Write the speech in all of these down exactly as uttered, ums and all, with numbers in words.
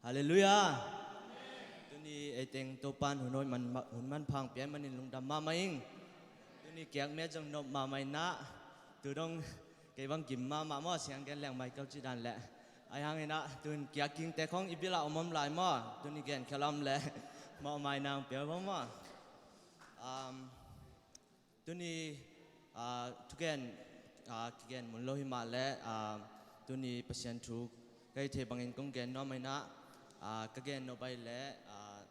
Halleluiah. Tuni eiteng Topan hun hoih man, hun manpha hong pia ahih manin lungdam mahmah ing. Tuni kiak miat zong nop mahmah inah, tu dong kei bang gim mahmah maw, siang gen leng mai kau cih dan leh. Ahi hanginah tun kiak kingte khong i bilah om om lai maw, tuni gen khia lam leh mawhmai nang pia maw maw. Um, Tuni, ah, thugen, ah, kigen mun lo hi mah leh, ah, tuni Pasian thu ka hih theih bangin kong gen nuam inah, ah, ka gen nop ahih leh, ah,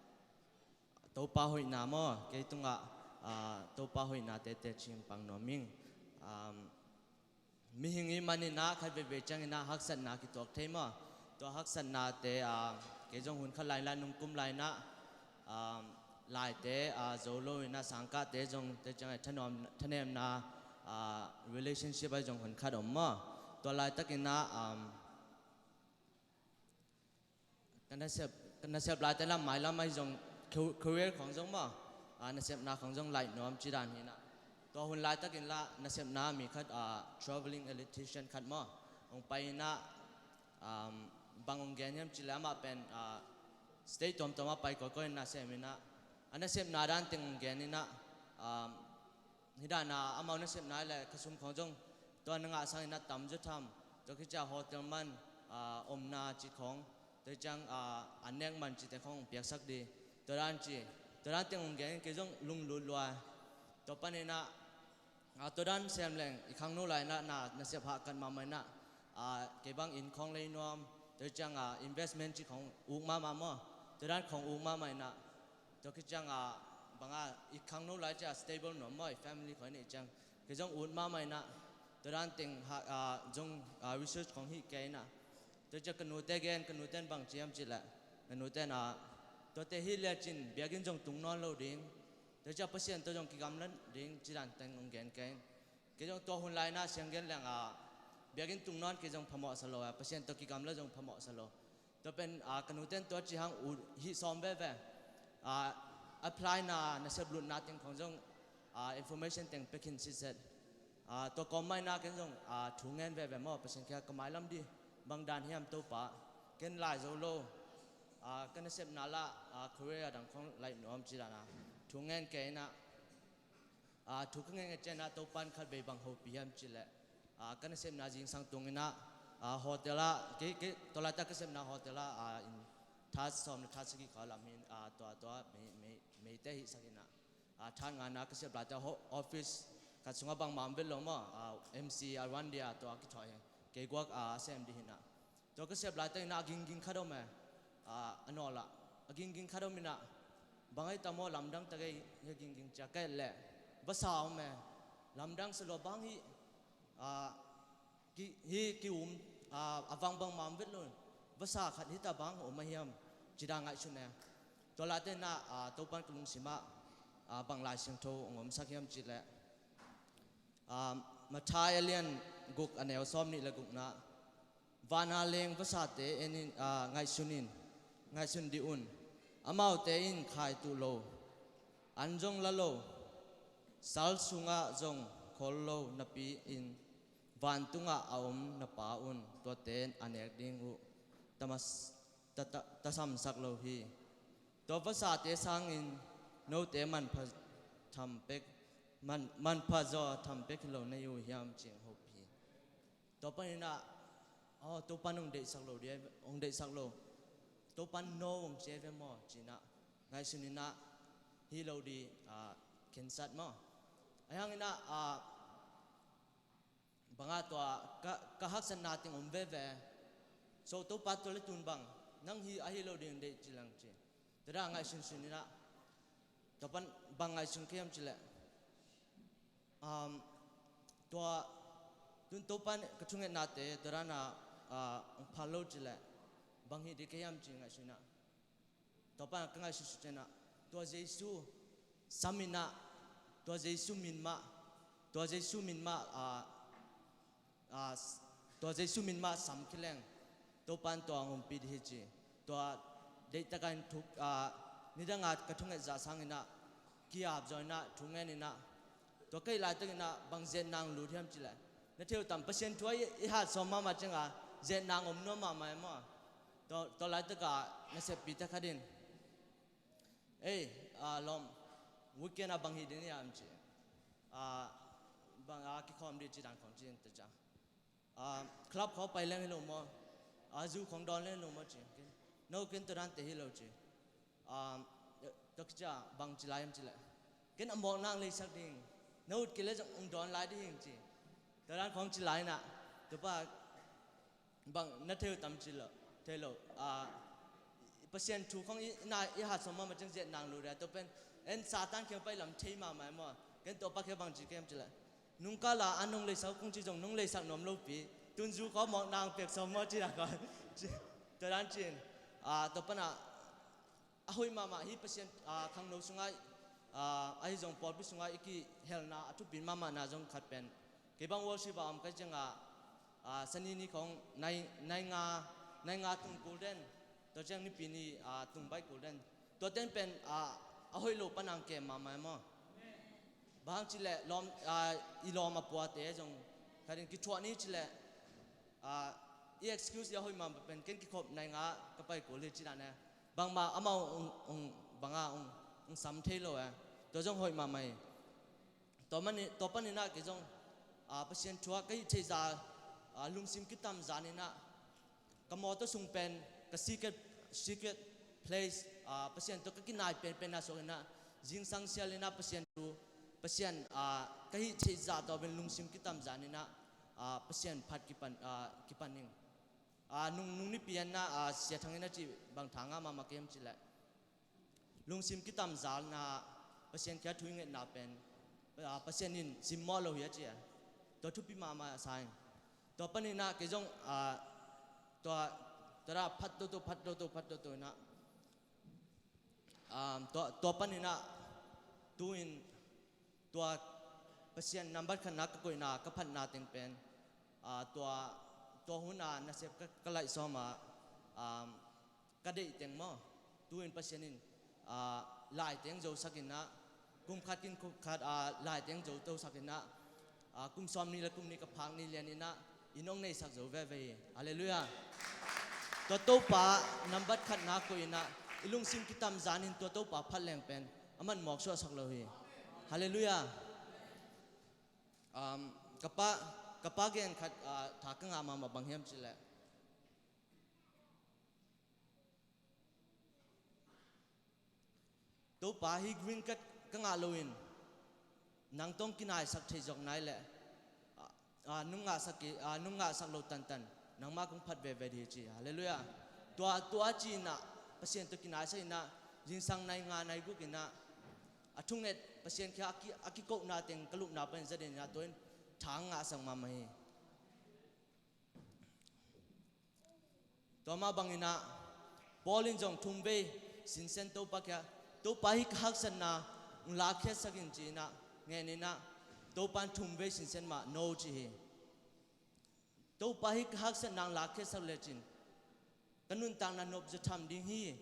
Topa hoihna maw, kei tungah, ah, Topa hoihna tete cih pang nuam ing. Um, Mihing i hih maninah khat veivei cianginah haksatna kituak thei maw? Tua haksatnate, ah, kei zong hun khat lai inah nungkum lai inah, ah, laite, ah, zo lo inah sangkahte zong te ciangah thanuam, thanemna, ah, relationship ah zong hun khat om maw? Tua laitakinah, um, Ka nasep, ka nasep laite lam mailam ahi zong, ca-, career khong zong maw, ah, nasepna khong zong laih nuam cih dan hinah. Tua hun laitakin lah nasepna mi khat, ah, traveling electrician khat maw, hong pai inah, um, bang hong gen hiam cih leh amah pen, ah, state tuamtuam ah pai kawikawi inah sem inah, a nasepna dan teng hong gen inah, um, Hi dana amau nasepna le ka sum khong zong tua na ngah sangin a tamzaw tham, tua khit ciang hotel man, ah, omna cih khong, tua ciang, ah, an nek man cihte khong hong piaksak dih. Tua dan ci, tua dan teng hong gen in kei zong lunglut lua. Tua panin ah, ah, tua dan sem leng i khangno lai na, na, nasep hahkat mahmah in ah, ah, kei bang inn khong lei nuam, tua ciang, ah, investment cih khong uk mahmah maw, tua dan khong uk mahmah in ah, Tua khit ciang, ah, bang a, i khangno lai ciang stable nuam maw, i family khong i neih ciang. Kei zong ut mahmah in ah, tua dan teng ha, ah, zong, ah, research khong hih kei in ah. Tua ciang ka nute gen, ka nute in bang ci hiam cih leh, ka nute in, ah, tuate hih lecin biakinn zong tung nawn lo ding. Tua ciang Pasian tawh zong kigamla ding, cih dan teng hong gen kei in. Kei zong tua hun lai in ah siang gen leng, ah, biakinn tung nawn kei zong phamawh sa lo, ah, Pasian tawh kigamla zong phamawh sa lo. Tua pen, ah, ka nute in tua ci hang ut hih sawm veve. Ah, apply na, nasep lutna teng khong zong, ah, information teng pia khin sitset. Ah, tua kawm mah in ah ken zong, ah, thu ngen veve maw, Pasian kiang ka mailam dih. Bang dan hiam Topa, ken lai zo lo. Ah, ka nasepna lah, ah, career dang khong laih nuam cih dan ah thu ngen kei in ah. Ah, thu ka ngen ngen ciang ah Topa in khat vei bang hopih hiam cih leh, ah, ka nasepna zingsang tung in ah, ah, hotel ah, kei, kei, tua laitak ka sepna hotel ah, ah, in that sawm le that sagih khawng lam hi in, ah, tua, tua, mei, mei, meite hih sak in ah, ah, that ngana ka sep laitak ho-, office khat sungah bangmah om vet lo maw, ah, M C, ah, Randia, tua kithawi hi. Kei guak, ah, sem dih hi in ah. Tua ka sep laitak in ah a gingging khat om e. Ah, a nawl ah a gingging khat om in ah, bang ahi tam aw, lamdang tak ei hi a gingging ci a ka et leh, vasa om e. Lamdang sa lua, bang hih, ah, ki, hih ki-um, ah, a vang bangmah om vet lo in, vasa khat hita bang om a hiam, ci dan ngaihsun e. Tua laitak in ah, ah, Topa in ka lungsim ah, ah, bang Lai Siangtho hong omsak hiam cih leh, ah, Matthai a lian guk a neu sawm nih le gukna, Vana leng vasate en in, ah, ngaihsun in, ngaihsun dih un. Amaute in khai tuh lo, an zong la lo, sal sungah zong khol lo napi-in, vantungah a om na Pa un tuate a nek ding uh tamas-, ta, ta, tasamsak lo hi. Tua vasate sangin note manpha tham pek, man, manpha zaw tham pek hi lo na hi uh hiam, ci-in hopih hi. Tua panin ah, aw, Topa in hong deihsak lo dih, hong deihsak lo. Topa in no hong ci ve maw, ci-in ah, ngaihsun in ah, hi lo dih, ah, khensat maw. Ahi hangin ah, ah, bang a tua, ka, ka haksatna teng om veve. So, Topa tua le tun bang, nang hi, ahi lo ding deih ci leng ci. Tua dan ngaihsunsun in ah, Topa in bang ngaihsun kei hiam cih leh, um, tua, tun Topa in ka thungetnate tua dan a, ah, hong phal lo cih leh, bang hih ding ka hiam ci ngaihsun in ah. Tua pan ka ngaihsutsuh ciangin ah, tua Jesu sam in ah, tua Jesu min mah, tua Jesu min mah, ah, ah, tua Jesu min mah sam khin leng, Topa in tua hong ompih ding hi ci. Tua deihtakin thuk, ah, nidang a ka thunget zah sangin ah, ki-ap zaw in ah, thu ngen in ah, tua ka hih laitakin ah bang ziatna hong lut hiam cih leh, na thei uh tam, Pasian thu ah i, i hat sawm mahmah ciangin ah ziatna hong om nuam mahmah e maw. Tua, tua laitakah naseppi takhat in, "Ei, ah, lawm, weekend ah bang hi ding hiam?" ci. "Ah, bang a kikhawm ding ci dan khawng ci in," ta ciang. "Ah, club khawng pai leng hi lo maw? Ah, zu khawng dawn leng hi lo maw?" ci. "No, ken tua dante hi lo," ci. "Ah, tua kici a bang ci lai hiam?" ci leh, "Ken a mawkna hong leisak ding, na ut kei leh zong hong dawn lai ding hi ing," ci. Tua dan khawng ci lai inah, tua pa, "Bang na thei uh tam?" ci lo, "Thei lo. Ah, Pasian thu khawng i, na, i hat sawm mahmah ciang ziat nang lo dia, tua pen en Satan kiang pai lam thei mahmah e maw. Ken tua pa kiang bang ci kem?" ci leh, "Nungkal a an hong leisak uh kong ci zong nong leisak nuam lopi, tun zu khawng mawkna hong piak sawm maw?" ci dak khawng. Ci, tua dan ci in, ah, tua panah, a hoih mahmah hi Pasian, ah, khangno sungah, ah, ahi zong pawlpi sungah i kihelna a thupi mahmahna zong khat pen, kei bang worship a om ka ciangah, ah, Sani ni khawng nai, nai nga, nai nga tung kul den, tua ciang Nipi ni, ah, tung baih kul den. Tua ten pen, ah, a hoih lo pan ang kem mahmah e maw. Bang hang ci leh lawm, ah, i lawm a puate zong khat in kithuah ni ci leh, ah, i excuse i a hoih mahmah pen, "Ken kikhop nai nga ka pai kul hi," ci dan e. Bangmah amau hong, hong, bang a hong, hong sam thei lo e. Tua zong hoih mahmah hi. Tua mani, tua paninah kei zong, ah, Pasian thu ah ka hih theih zah, ah, lungsim kitam zan inah, ka mawtaw sung pen, ka secret, secret place, ah, Pasian tawh ka kinai penpen a suak inah, zingsang sial inah Pasian thu, Pasian, ah, ka hih theih zah tawh pen lungsim kitam zan inah, ah, Pasian phat kipan, ah, kipan ing. Ah, nung, nung Nipi an ah, ah, Sia Thang in a cih bang tha ngah mahmah kem ci leh, lungsim kitam zalna, Pasian kiang thu i ngetna pen, ah, Pasian in simmawh lo hi a ci a. Tua thupi mahmah a sa ing. Tua paninah kei zong, ah, tua, tua dah phat toto, phat toto, phat toto inah, ah, tua, tua paninah tu-in tua Pasian nambat khatna ka koihna, ka phatna teng pen, ah, tua, tua hun a nasep ka, ka laih sawm a, ah, ka deih teng maw, tu-in Pasian in, ah, lai teng zosak inah, kum khat kin kum khat, ah, lai teng zo tosak inah, ah, kum sawm nih le kum nih ka phak ni lian inah, inn hong neihsak zo veve hi. Halleluiah. Tua Topa nambat khatna koih inah, i lungsim kitam zan in tua Topa phat leng pen a man mawk suahsak lo hi. Halleluiah. Um, ka pa, ka pa gen khat, ah, tha ka ngah mahmah, bang hiam ci leh, "Topa, hih green card ka ngah loin nang tawh kinaisak thei zawk nai leh, ah, ah, nong ngahsak kei, ah, nong ngahsak lo tantan nangmah kong phat veve dih hi," ci. Halleluiah. Tua, tua ci inah, Pasian tawh kinaisak inah, zingsang nai nga nai guk inah, a thunget Pasian kiang a ki, a kikohna teng ka lupna panin za den inah, tua in tha ngahsak mahmah hi. Tua mah bang inah, Paul in zong thum vei sinsen Topa kiang, "Topa, hih ka haksatna hong lakkhiatsak in," ci inah, ngen inah, Topa in thum vei sinsen mah "No," ci hi. "Topa, hih ka haksatna hong lakkhiatsak lecin ka nuntakna nopzaw tham ding hi.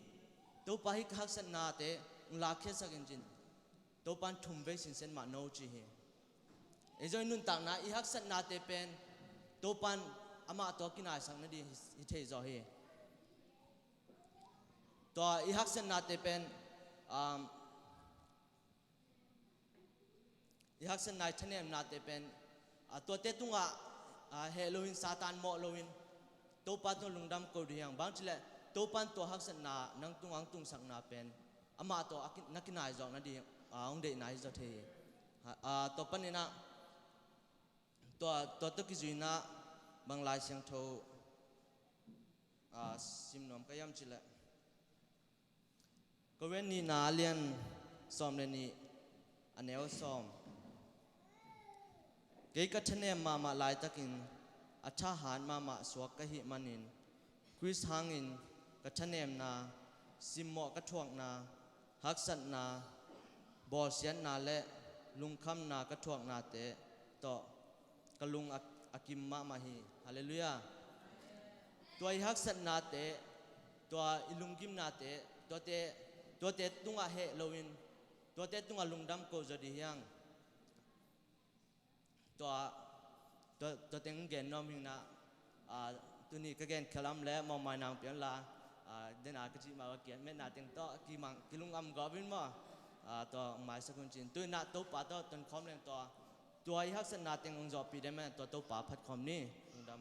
Topa, hih ka haksatnate hong lakkhiatsak in," ci-in Topa in thum vei sinsen mah "No," ci hi. Ei zong i nuntakna, i haksatnate pen Topa in amah tawh kinaisak nading hi, hi thei zaw hi. Tua i haksatnate pen, um, i haksatna, i thanemnate pen, a, tuate tungah, a, heh loin, Satan mawh loin, Topa tungah lungdam ko dih hi hang. Bang cileh Topa in tua haksatna nang tungah hong tungsakna pen amah tawh a ki-, na kinai zawk nading, a, hong deihna hi zaw thei hi. A, a, tua paninah tua, tua tawh kizuinah bang Lai Siangtho, a, sim nuam ka hiam cileh, Korin nihna a lian sawm le nih, a neu sawm. Kei ka thanem mahmah laitakin a thahat mahmah suak ka hih manin, Khrist hangin ka thanemna, simmawh ka thuakna, haksatna, bawlsiatna le lungkhamna ka thuaknate tawh ka lung a, a kim mahmah hi. Halleluiah. Tua i haksatnate, tua i lunggimnate, tuate, tuate tungah heh loin, tuate tungah lungdam ko zaw dih hi hang. Tua, tua, tua teng gen nuam hi inah, a, tuni ka gen khelam le mawhmai nang pian la, Dena ka cih mah ka kiat metna teng tawh kimang kilungam gawp in maw, tua hong maisak un cin. Tu-in ah Topa tawh tonkhawm leng tua, tua i haksatna teng hong zawhpih den mah, tua Topa phatkhawm ni. Lungdam.